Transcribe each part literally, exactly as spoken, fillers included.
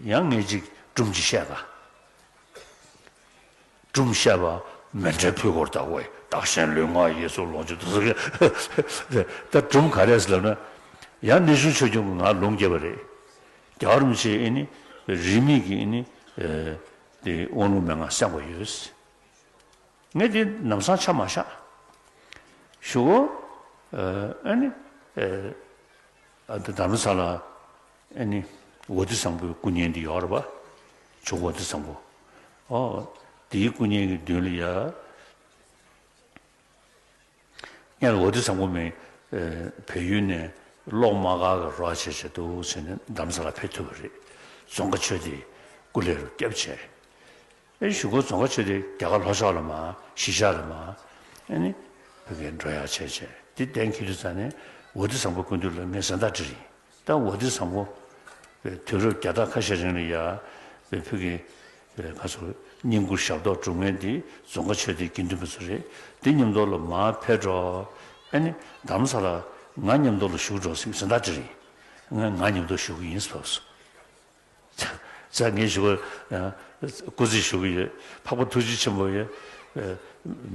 ཡང་ངས་ཅིག་སྒྲུང་ཅིག་བཤད་པ། སྒྲུང་བཤད་པ། མཎྜལ་ཕུལ་སྐོར་བདག་པོས་བདག་གཞན་ལུས་ངག་ཡིད་གསུམ་ལོངས་སྤྱོད་དུ་ཟེར་གི། ད་སྒྲུང་ག་རེ་ཟེར་ལབ་ན། ཡང་གནས་ཆུང་ཆོས་སྐྱོང་གིས་ང་ལུང་བསྐྱལ་བ་རེད། རྒྱལ་བ་རིན་པོ་ཆེ་ཨེ་ནི། རིས་མེད་ཀྱི་ཨེ་ནི། དེ་དབང་ལུང་མན་ངག་གསན་དགོས་ཡོད། ངས་དེ་ལམ་སང་ཆ་མ་བཞག་ཞུ་གོ། ཨ་ནི། ཨ་ད་དྷ་རམ་ས་ལ་ཨ་ནི་ཝ་ཏི་བཟང་པོའི་སྐུ་བརྙན་དེ་ཡོད་རེད་པ། ཇོ་བོ་ཝ་ཏི་བཟང་པོ། ཨོ། དེའི་སྐུ་བརྙན་གྱི་མདུན་ལ་ཡ། སྔོན་ལ་ཝ་ཏི་བཟང་པོ་མིན། བལ་ཡུལ་ནས་གློག་དམར་དཀར་གྱི་རོགས་བྱས་བྱས་འདུག་ཟེར་ནས་དྷ་རམ་ས་ལ་ཕེབས་ཐུབ་པ་རེད། རྫོང་དཀར་ཆོས་སྡེ་སྐུ་ལས་རུ་བསྐྱབས་བྱས། ཨེ་གཞུག་གུ་རྫོང་དཀར་ཆོས་སྡེ་རྒྱ་གར་ལྷོ་ཕྱོགས་ལ་མར་གཞིས་ཆགས་ལ་མར་ཨེ་ནི་ཕ་གིར་འགྲོ་ཡག་བྱས་བྱས། དེ་གཏན་འཁེལ་དུས་ཙ་ནས་ཝ་ཏི་བཟང་པོ་སྐུ་མདུན་ལ་ངས་གཟེངས་རྟགས་སྤྲད་རེད། ད་ཝ་ཏི་བཟང་པོ་དུས་རབས་བརྒྱ་ཕྲག་ཁ་ཤས་རིང་ལ་ཡ་ཕ་གི་ཁ་སོ་བསྙེན་བཀུར་ཞབས་ཏོག་སྒྲུབ་མཁན་དེ་རྫོང་དཀར་ཆོས་སྡེའི་དགེ་འདུན་པ་ཚོ་རེད། དེ་མཉམ་དུ་ལ་མར་ཕེབས་འགྲོ། ཨེ་ནི་དྷ་རམ་ས་ལ་ང་མཉམ་དུ་ལ་བཞུགས་འགྲོ་ཟེར་གཟེངས་རྟགས་སྤྲད་རེད། ང་ང་མཉམ་དུ་བཞུགས་ཀྱི་ཡིན་ཟེར་བ་སོ། ཙང་ངས་ཞུ་བ། སྐུ་ཚེ་ཞུ་གི་ཡོད། འཕགས་པ་ཐུགས་རྗེ་ཆེན་པོ་ཡོད།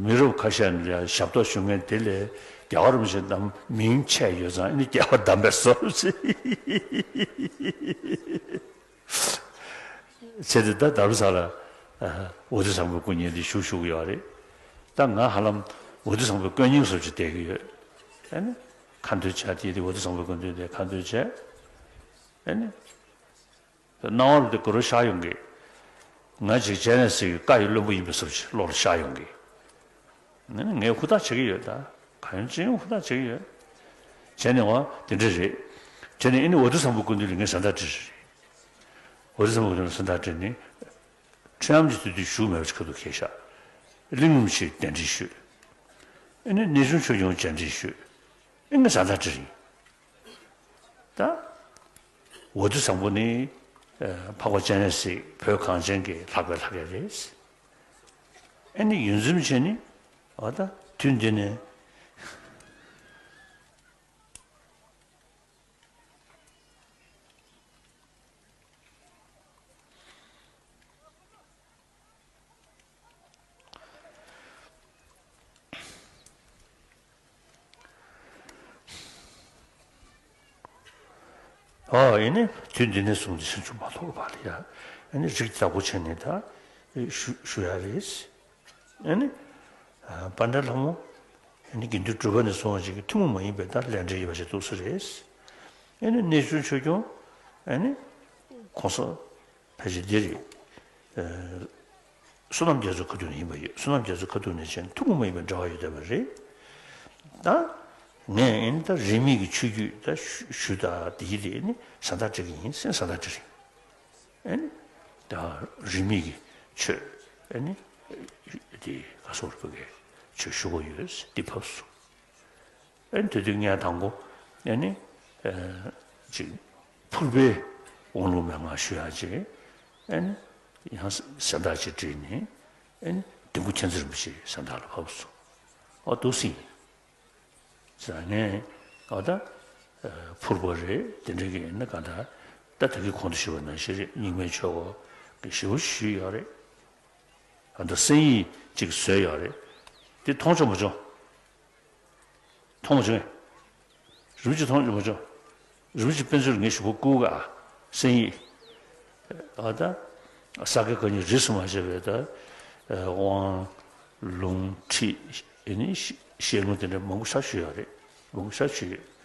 མི་རབས་ཁ་ཤས་ནས་ཡང་ཞབས་ཏོག་ཞུ་མཁན་དེ་ལས་རྒྱལ་བ་རིན་པོ་ཆེ་གདམ་མིང་ཆད་ཡོད་ཙང་ཨ་ནི་རྒྱལ་བ་གདམས་པའི་བཟོ་འདྲ་བྱས་ཏེ། ད་དྷ་རམ་ས་ལ་ཝ་ཏི་བཟང་པོའི་སྐུ་བརྙན་དེ་བཞུགས་བཞུགས་ཀྱི་ཡོད་རེད། ད་ང་ཧ་ལམ་ཝ་ཏི་བཟང་པོའི་དཀོན་གཉེར་བཟོ་ཅིག་བསྡད་ཀྱི་ཡོད། ཨ་ནི་ཁ་འདོན་བྱ་དེ་དེ་ཝ་ཏི་བཟང་པོའི་སྐུ་མདུན་དེ་ཁ་འདོན་བྱས། ཨ་ནི། སྣང་བ་ལ་དེ་གུ་རུ་ཤར་ཡོང་གི། ང་ཅིག་སྤྱན་རས་གཟིགས་ཀྱི་བཀའ་ཡི་བློན་པོ་ཡིན་པའི་བཟོ་ཅིག་བློ་ལ་ཤར་ཡོང་གི། ངས་ངས་ཧུར་ཐག་བྱེད་ཀྱི་ཡོད་ད། གང་ཡོང་ཅི་ཡོང་ཧུར་ཐག་བྱེད་ཀྱི་ཡོད། བྱས་ནས་འོ་དེ་འདྲ་རེད། བྱས་ནས་ཨ་ནི་ཝ་ཏི་བཟང་པོ་སྐུ་མདུན་ལ་ངས་གཟེངས་རྟགས་སྤྲད་རེད། ཝ་ཏི་བཟང་པོ་སྐུ་མདུན་ལ་གཟེངས་རྟགས་སྤྲད་ནས། ཁྲི་འམ་གྱི་དུས་དུས་བཞུགས་མེད་པ་ཅིག་ཁ་ཐུག་ཁེལ་ཤག་གླིང་རིན་པོ་ཆེས་གདན་འདྲེན་ཞུས། ཨ་ནི་གནས་ཆུང་ཆོས་སྐྱོང་གདན་འདྲེན་ཞུས། ཨ་ནི་གཟེངས་རྟགས་སྤྲད་རེད། ད། ཝ་ཏི་བཟང་པོ་ནི། ཨ། འཕགས་པ་སྤྱན་རས་གཟིགས་བོད་གངས་ཅན་གྱི་ལྷག་པའི་ལྷ་སྐལ་རེད། ཨ་ནི་ཡོངས་འཛིན་བྱས་ནི། འོ་ད་དུས་འདི་ནས། ཨོ་ཡིན་ནི་དུས་འདི་ནས་བཟུང་སྟེ་ཕྱིན་ཅི་མ་ལོག་པ་ལ་ཡ། ཨ་ནི་རིགས་བདག་པོ་བྱས་ནས་ད་ཞུ་ཞུ་ཡ་རེད། ཨ་ནི་ཨ་པཎ་ཌི་ཏ་ལྷ་མོ། ཨ་ནི་དགེ་འདུན་གྲུབ་པ་ནས་བཟུང་བ་ཅིག་གི་ཐུན་མོང་མ་ཡིན་པའི་ད་ལས་འབྲེལ་ཡོད་པ་ཞིག་འདུག་ས་རེད། ཨ་ནི་གནས་ཆུང་ཆོས་སྐྱོང་། ཨ་ནི་གོང་ས་ཕལ་ཆེར་འདི་རེད། ཨ། བསོད་ནམས་རྒྱ་མཚོའི་ཁ་ཐུག་ནས་ཡིན་པ་ཡོད། བསོད་ནམས་རྒྱ་མཚོའི་ཁ་ཐུག་ནས་བྱས་ན་ཐུན་མོང་མ་ཡིན་པའི་འབྲེལ་བ་ཡོད་བསྡད་པ་རེད། ད་ངས་ཨ་ནི་ད་རིས་མེད་ཀྱི་ཆོས་བརྒྱུད་ད་ཞུ་ཞུ་ད་འདི་ཡི་དེ་ནི་གཟེངས་རྟགས་སྤྲད་ཀྱི་ཡིན་ཟེར་གཟེངས་རྟགས་སྤྲད་རེད། ཨ་ནི་ད་རིས་མེད་ཀྱི་ཆོས་ཨ་ནི་དེ་ག་སོགས་རིག་པ་གི་ཆོས་ཞུ་དགོས་ཡོད་འདི་ཕབ་སོང་། ཨ་ནི་དེ་དུས་ངས་དང་པོ་ཨ་ནི་ཨ་ཅིག་ཕུར་པའི་དབང་ལུང་མན་ངག་ཞུ་ཡག་ཅིག་ཨ་ནི་ཡང་གཟེངས་རྟགས་ཅིག་བྲིས་ནས་ཨ་ནི་ལྡེ་གུ་མཁྱེན་བརྩེ་རིན་པོ་ཆེའི་གཟེངས་རྟགས་ལ་ཕབ་སོང་། ཨོ་འདུག་སེ་ཡིན། ཟེར་ནས་ཨོ་ད་ཕུར་པ་རེད། དེ་འདྲ་གི་ཡིན་ན་ག་ད་ད་དེ་གི་གོང་དུ་ཞུས་པ་ནང་བཞིན་རེད། རྙིང་མའི་ཆོས་སྐོར་གྱི་ཞེ་པོ་ཞུས་ཡོད་རེད། ཨ་ད་གསན་ཡིག་ཅིག་བཟོས་ཡོད་རེད། དེ་མཐོང་བྱུང་མ་བྱུང་། མཐོང་བྱུང་། རིན་པོ་ཆེ་མཐོང་བྱུང་མ་བྱུང་། རིན་པོ་ཆེ་དཔེ་མཛོད་ལ་ངས་ཞུ་བ་བསྐུར་ག་གསན་ཡིག་ཨ་ད་ས་དགེ་བཀའ་རྙིང་རིས་སུ་མ་ཆད་པའི་ད་དབང་ལུང་ཁྲིད་ཨེ་ནི་བཤད་ལུང་དེ་འདྲ་མང་པོ་ཞེ་པོ་ཞུས་ཡོད་རེད། མང་པོ་ཞེ་པོ་ཞུས་ཡོད།